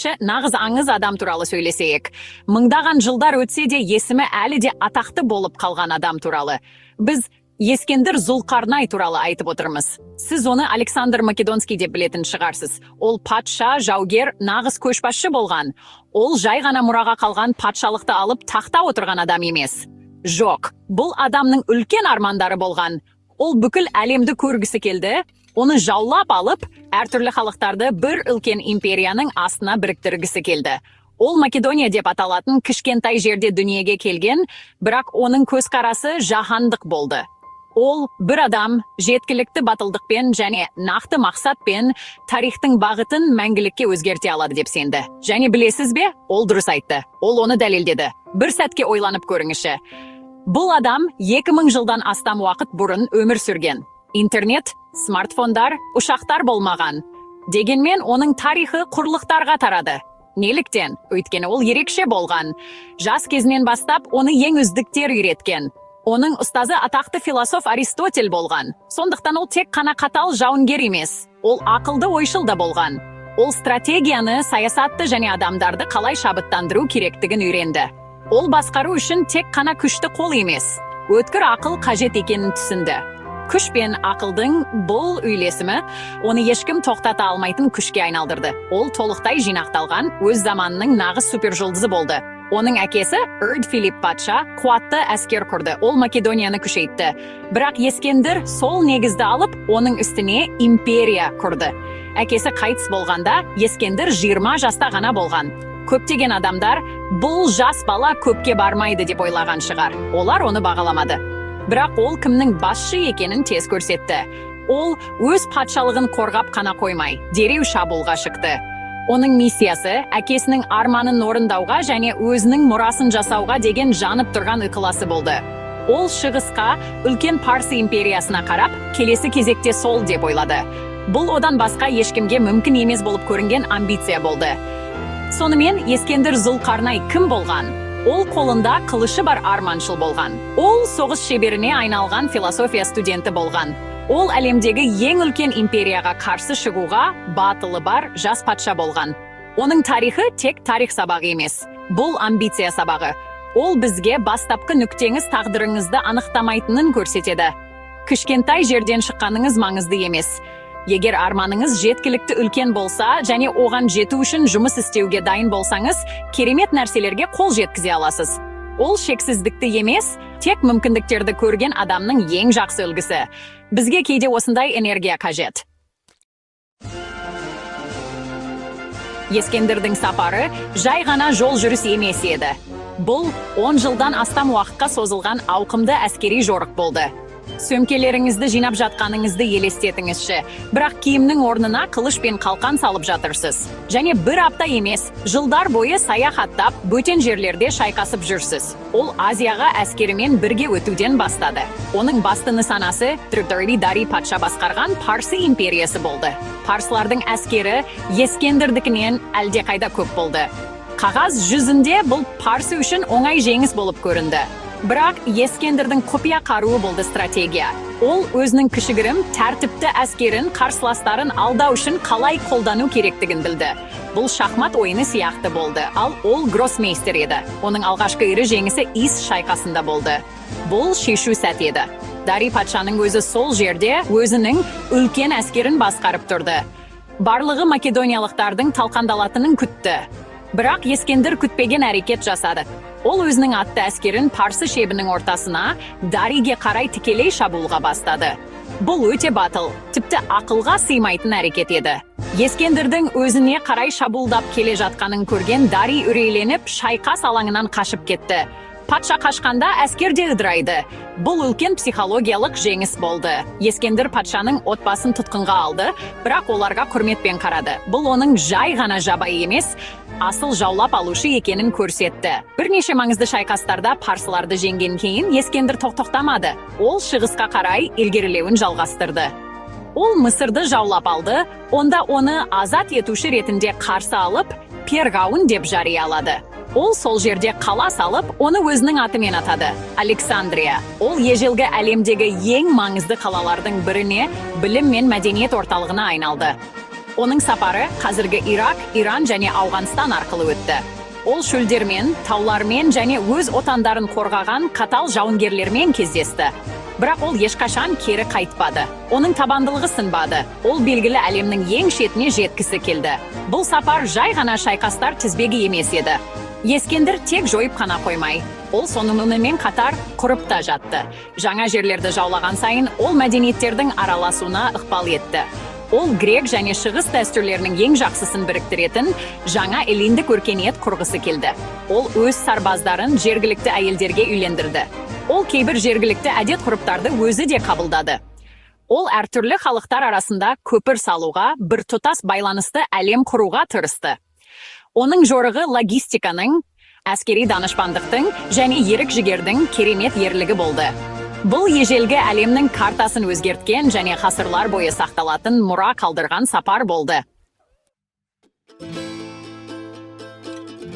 Ендеше нағыз аңыз адам туралы сөйлесейік. Мыңдаған жылдар өтсе де, есімі әлі де атақты болып қалған адам туралы. Біз Ескендір Зұлқарнай туралы айтып отырмыз. Сіз оны Александр Македонский деп білетін шығарсыз. Ол патша, жаугер, нағыз көшбасшы болған. Ол жай ғана мұраға қалған патшалықты алып, тақта отырған адам емес. Жоқ, бұл адамның үлкен армандары болған. Ол бүкіл әлемді көргісі келді, оны жаулап алып, әртүрлі халықтарды бір үлкен империяның астына біріктіргісі келді. Ол Македония деп аталатын кішкентай жерде дүниеге келген, бірақ оның көзқарасы жаһандық болды. Ол бір адам жеткілікті батылдықпен және нақты мақсатпен тарихтың бағытын мәңгілікке өзгерте алады деп сенді. Және білесіз бе, ол дұрыс айтты. Ол оны дәлелдеді. Бір сәтке ойланып көріңізші. Бұл адам 2000 жылдан астам уақыт бұрын өмір сүрген. Интернет, смартфондар, ұшақтар болмаған. Дегенмен оның тарихы құрлықтарға тарады. Неліктен? Өйткені ол ерекше болған. Жас кезінен бастап оны ең үздіктер үйреткен. Оның ұстазы атақты философ Аристотель болған. Сондықтан ол тек қана қатал жауынгер емес, ол ақылды ойшыл да болған. Ол стратегияны, саясатты және адамдарды қалай шабыттандыру керектігін үйренді. Ол басқару үшін тек қана күшті қол емес, өткір ақыл қажет екенін түсінді. Күш пен ақылдың бұл үйлесімі оны ешкім тоқтата алмайтын күшке айналдырды. Ол толықтай жинақталған өз заманының нағыз супержұлдызы болды. Оның әкесі Өрд Филипп патша қуатты әскер құрды. Ол Македонияны күшейтті. Бірақ Ескендір сол негізді алып, оның үстіне империя құрды. Әкесі қайтыс болғанда Ескендір 20 жаста ғана болған. Көптеген адамдар бұл жас бала көпке бармайды деп ойлаған шығар. Олар оны бағаламады. Бірақ ол кімнің басшы екенін тез көрсетті. Ол өз патшалығын қорғап қана қоймай, дереу шабуылға шықты. Оның миссиясы әкесінің арманын орындауға және өзінің мұрасын жасауға деген жанып тұрған ықыласы болды. Ол шығысқа, үлкен Парсы империясына қарап, келесі кезекте сол деп ойлады. Бұл одан басқа ешкімге мүмкін емес болып көрінген амбиция болды. Сонымен, Ескендір Зұлқарнай кім болған? Ол қолында қылышы бар арманшыл болған. Ол соғыс шеберіне айналған философия студенті болған. Ол әлемдегі ең үлкен империяға қарсы шығуға батылы бар жас патша болған. Оның тарихы тек тарих сабағы емес. Бұл амбиция сабағы. Ол бізге бастапқы нүктеңіз тағдырыңызды анықтамайтынын көрсетеді. Кішкентай жерден шыққаныңыз маңызды емес. Егер арманыңыз жеткілікті үлкен болса және оған жету үшін жұмыс істеуге дайын болсаңыз, керемет нәрселерге қол жеткізе аласыз. Ол шексіздікті емес, тек мүмкіндіктерді көрген адамның ең жақсы үлгісі. Бізге кейде осындай энергия қажет. Ескендірдің сапары жай ғана жол жүріс емес еді. Бұл 10 жылдан астам уақытқа созылған ауқымды әскери жорық болды. Сөмкелеріңізді жинап жатқаныңызды елестетіңізші. Бірақ киімнің орнына қылыш пен қалқан салып жатырсыз. Және бір апта емес, жылдар бойы саяхаттап, бөтен жерлерде шайқасып жүрсіз. Ол Азияға әскерімен бірге өтуден бастады. Оның басты нысанасы Трибдарри Дарий патша басқарған Парсы империясы болды. Парсылардың әскері Ескендірдікінен әлдеқайда көп болды. Қағаз жүзінде бұл Парсы үшін оңай жеңіс болып көрінді. Бірақ Ескендірдің құпия қаруы болды стратегия. Ол өзінің кішігірім тәртіпті әскерін қарсыластарын алдау үшін қалай қолдану керектігін білді. Бұл шахмат ойыны сияқты болды, ал ол гроссмейстер еді. Оның алғашқы ірі жеңісі Ис шайқасында болды. Бұл шешу сәт еді. Дарий патшаның өзі сол жерде өзінің үлкен әскерін басқарып тұрды. Барлығы македониялықтардың талқандалатынын күтті. Бірақ Ескендір күтпеген әрекет жасады. Ол өзінің атты әскерін Парсы шебінің ортасына, Дарийге қарай тікелей шабуылға бастады. Бұл өте батыл, тіпті ақылға сыймайтын әрекет еді. Ескендірдің өзіне қарай шабуылдап келе жатқанын көрген Дарий үрейленіп, шайқас алаңынан қашып кетті. Патша қашқанда әскер де ыдырайды. Бұл үлкен психологиялық жеңіс болды. Ескендір патшаның отбасын тұтқынға алды, бірақ оларға құрметпен қарады. Бұл оның жай ғана жабайы емес, асыл жаулап алушы екенін көрсетті. Бірнеше маңызды шайқастарда парсыларды жеңген кейін Ескендір тоқтамады. Ол шығысқа қарай ілгерілеуін жалғастырды. Ол Мысырды жаулап алды, онда оны азат етуші ретінде қарсы алып, Перғауын деп жариялады. Ол сол жерде қала салып, оны өзінің атымен атады. Александрия. Ол ежелгі әлемдегі ең маңызды қалалардың біріне, білім мен мәдениет орталығына айналды. Оның сапары қазіргі Ирак, Иран және Ауғанстан арқылы өтті. Ол шөлдермен, таулармен және өз отандарын қорғаған қатал жауынгерлермен кездесті. Бірақ ол ешқашан кері қайтпады. Оның табандылығы сынбады. Ол белгілі әлемнің ең шетіне жеткісі келді. Бұл сапар жай ғана шайқастар тізбегі емес еді. Ескендір тек жойып қана қоймай, ол сонымен қатар құрып та жатты. Жаңа жерлерді жаулаған сайын ол мәдениеттердің араласуына ықпал етті. Ол грек және шығыс дәстүрлерінің ең жақсысын біріктіретін жаңа эллиндік өркениет құрғысы келді. Ол өз сарбаздарын жергілікті әйелдерге үйлендірді. Ол кейбір жергілікті әдет ғұрыптарды өзі де қабылдады. Ол әртүрлі халықтар арасында көпір салуға, біртұтас байланысты әлем құруға тырысты. Оның жорығы логистиканың, әскери данышпандықтың және ерік-жігердің керемет ерлігі болды. Бұл ежелгі әлемнің картасын өзгерткен және ғасырлар бойы сақталатын мұра қалдырған сапар болды.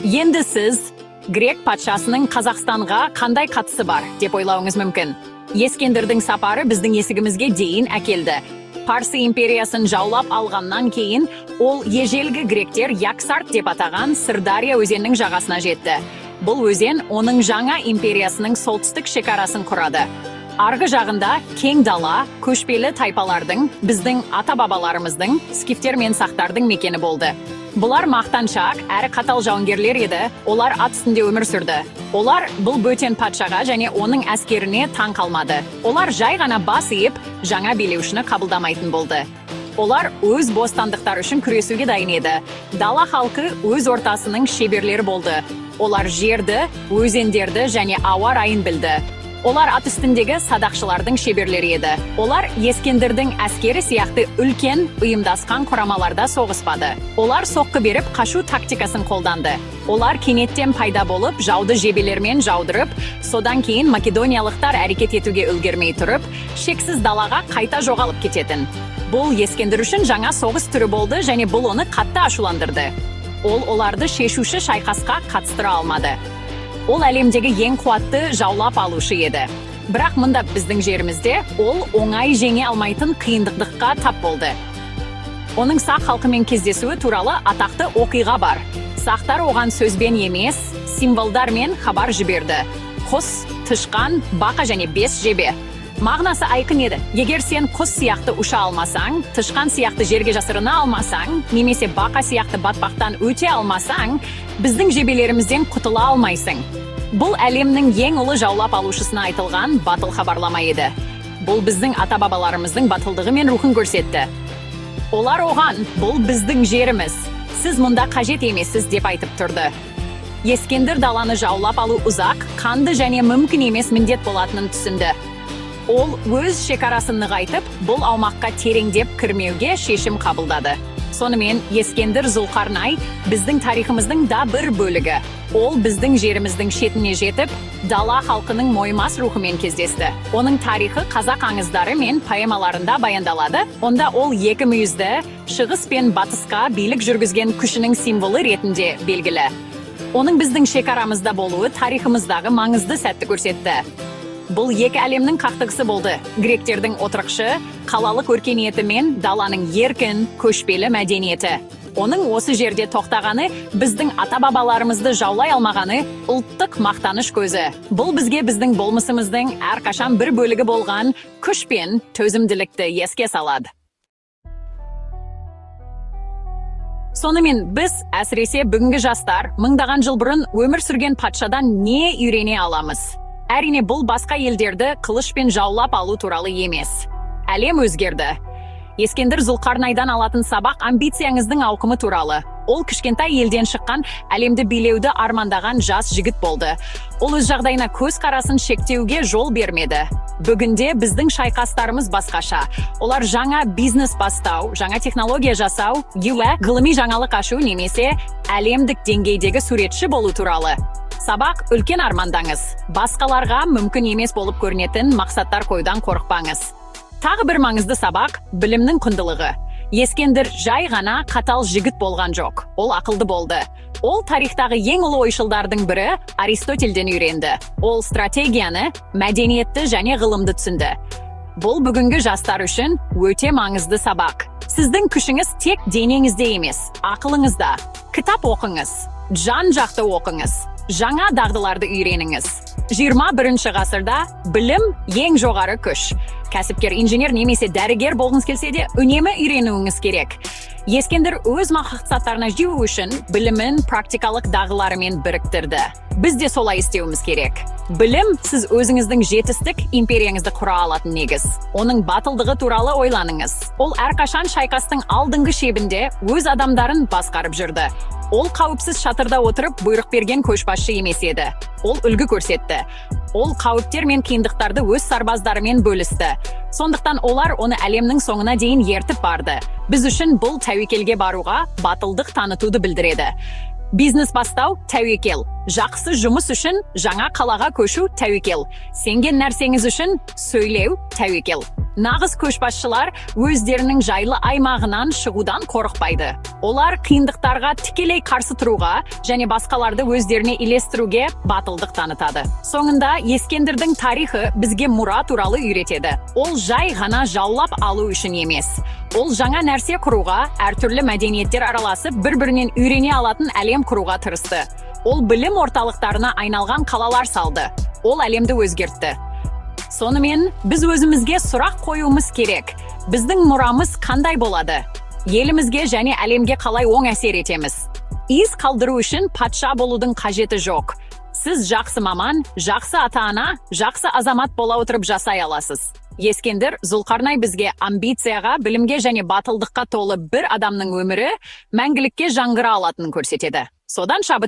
Енді сіз грек патшасының Қазақстанға қандай қатысы бар деп ойлауыңыз мүмкін. Ескендірдің сапары біздің есігімізге дейін әкелді. Парсы империясын жаулап алғаннан кейін ол ежелгі гректер Яксарт деп атаған Сырдария өзенінің жағасына жетті. Бұл өзен оның жаңа империясының солтүстік шекарасын құрады. Арғы жағында кең дала, көшпелі тайпалардың, біздің ата-бабаларымыздың, скифтер мен сақтардың мекені болды. Бұлар мақтаншақ, әрі қатал жауынгерлер еді, олар ат үстінде өмір сүрді. Олар бұл бөтен патшаға және оның әскеріне таң қалмады. Олар жай ғана бас иіп, жаңа билеушіні қабылдамайтын болды. Олар өз бостандықтары үшін күресуге дайын еді. Дала халқы өз ортасының шеберлері болды. Олар жерді, өзендерді және ауа райын білді. Олар ат үстіндегі садақшылардың шеберлері еді. Олар Ескендірдің әскері сияқты үлкен ұйымдасқан құрамаларда соғыспады. Олар соққы беріп қашу тактикасын қолданды. Олар кенеттен пайда болып, жауды жебелермен жаудырып, содан кейін македониялықтар әрекет етуге үлгермей тұрып, шексіз далаға қайта жоғалып кететін. Бұл Ескендір үшін жаңа соғыс түрі болды және бұл оны қатты ашуландырды. Ол оларды шешуші шайқасқа қатыстыра алмады. Ол әлемдегі ең қуатты жаулап алушы еді. Бірақ мұнда біздің жерімізде ол оңай жеңе алмайтын қиындыққа тап болды. Оның сақ халқымен кездесуі туралы атақты оқиға бар. Сақтар оған сөзбен емес, символдармен хабар жіберді. Құс, тышқан, бақа және 5 жебе. Мағынасы айқын еді. Егер сен құс сияқты ұша алмасаң, тышқан сияқты жерге жасырына алмасаң, немесе бақа сияқты батпақтан өте алмасаң, біздің жебелерімізден құтыла алмайсың. Бұл әлемнің ең ұлы жаулап алушысына айтылған батыл хабарлама еді. Бұл біздің ата-бабаларымыздың батылдығы мен рухын көрсетті. Олар оған, бұл біздің жеріміз, сіз мұнда қажет емессіз деп айтып тұрды. Ескендір даланы жаулап алу ұзақ, қанды және мүмкін емес міндет болатынын түсінді. Ол өз шекарасын нығайтып, бұл аумаққа тереңдеп кірмеуге шешім қабылдады. Сонымен Ескендір Зұлқарнай біздің тарихымыздың да бір бөлігі. Ол біздің жеріміздің шетіне жетіп, дала халқының мойымас рухымен кездесті. Оның тарихы қазақ аңыздары мен поэмаларында баяндалады. Онда ол екі мүйізді шығыс пен батысқа билік жүргізген күшінің символы ретінде белгілі. Оның біздің шекарамызда болуы тарихымыздағы маңызды сәтті көрсетті. Бұл екі әлемнің қақтығысы болды. Гректердің отырықшы, қалалық өркениеті мен даланың еркін, көшпелі мәдениеті. Оның осы жерде тоқтағаны, біздің ата-бабаларымызды жаулай алмағаны ұлттық мақтаныш көзі. Бұл бізге біздің болмысымыздың әрқашан бір бөлігі болған күш пен төзімділікті еске салады. Сонымен біз, әсіресе бүгінгі жастар, мыңдаған жыл бұрын өмір сүрген патшадан не үйрене аламыз? Әрине, бұл басқа елдерді қылышпен жаулап алу туралы емес. Әлем өзгерді. Ескендір Зұлқарнайдан алатын сабақ амбицияңыздың ауқымы туралы. Ол кішкентай елден шыққан, әлемді билеуді армандаған жас жігіт болды. Ол өз жағдайына көз қарасын шектеуге жол бермеді. Бүгінде біздің шайқастарымыз басқаша. Олар жаңа бизнес бастау, жаңа технология жасау, ғылыми жаңалық ашу немесе әлемдік деңгейдегі суретші болу туралы. Сабақ үлкен армандаңыз. Басқаларға мүмкін емес болып көрінетін мақсаттар қоюдан қорықпаңыз. Тағы бір маңызды сабақ білімнің құндылығы. Ескендір жай ғана қатал жігіт болған жоқ. Ол ақылды болды. Ол тарихтағы ең ұлы ойшылдардың бірі Аристотельден үйренді. Ол стратегияны, мәдениетті және ғылымды түсінді. Бұл бүгінгі жастар үшін өте маңызды сабақ. Сіздің күшіңіз тек денеңізде емес, ақылыңызда. Кітап оқыңыз, жан жақты оқыңыз, жаңа дағдыларды үйреніңіз. 21 ғасырда білім – ең жоғары күш. Кәсіпкер, инженер немесе дәрігер болғыңыз келсе де, үнемі үйренуіңіз керек. Ескендір өз мақсаттарына жету үшін білімін практикалық дағдыларымен біріктірді. Біз де солай істеуіміз керек. Білім – сіз өзіңіздің жетістік империяңызды құра алатын негіз. Оның батылдығы туралы ойланыңыз. Ол әрқашан шайқастың алдыңғы шебінде өз адамдарын басқарып жүрді. Ол қауіпсіз шатырда отырып бұйрық берген көшбасшы емес еді. Ол үлгі көрсетті. Ол қауіптер мен қиындықтарды өз сарбаздарымен бөлісті. Сондықтан олар оны әлемнің соңына дейін ертіп барды. Біз үшін бұл тәуекелге баруға батылдық танытуды білдіреді. Бизнес бастау – тәуекел. Жақсы жұмыс үшін жаңа қалаға көшу – тәуекел. Сенген нәрсеңіз үшін сөйлеу – тәуекел. Нағыз көшбасшылар өздерінің жайлы аймағынан шығудан қорықпайды. Олар қиындықтарға тікелей қарсы тұруға және басқаларды өздеріне ілестіруге батылдық танытады. Соңында Ескендірдің тарихы бізге мұра туралы үйретеді. Ол жай ғана жаулап алу үшін емес. Ол жаңа нәрсе құруға, әртүрлі мәдениеттер араласып, бір-бірінен үйрене алатын әлем құруға тырысты. Ол білім орталықтарына айналған қалалар салды. Ол әлемді өзгертті. Сонымен, біз өзімізге сұрақ қоюымыз керек. Біздің мұрамыз қандай болады? Елімізге және әлемге қалай оң әсер етеміз? Из қалдыру үшін патша болудың қажеті жоқ. Сіз жақсы маман, жақсы ата-ана, жақсы азамат бола отырып жасай аласыз. Ескендір Зұлқарнай бізге амбицияға, білімге және батылдыққа толы бір адамның өмірі мәңгілікке жаңғыра алатынын көрсетеді. Содан шабыт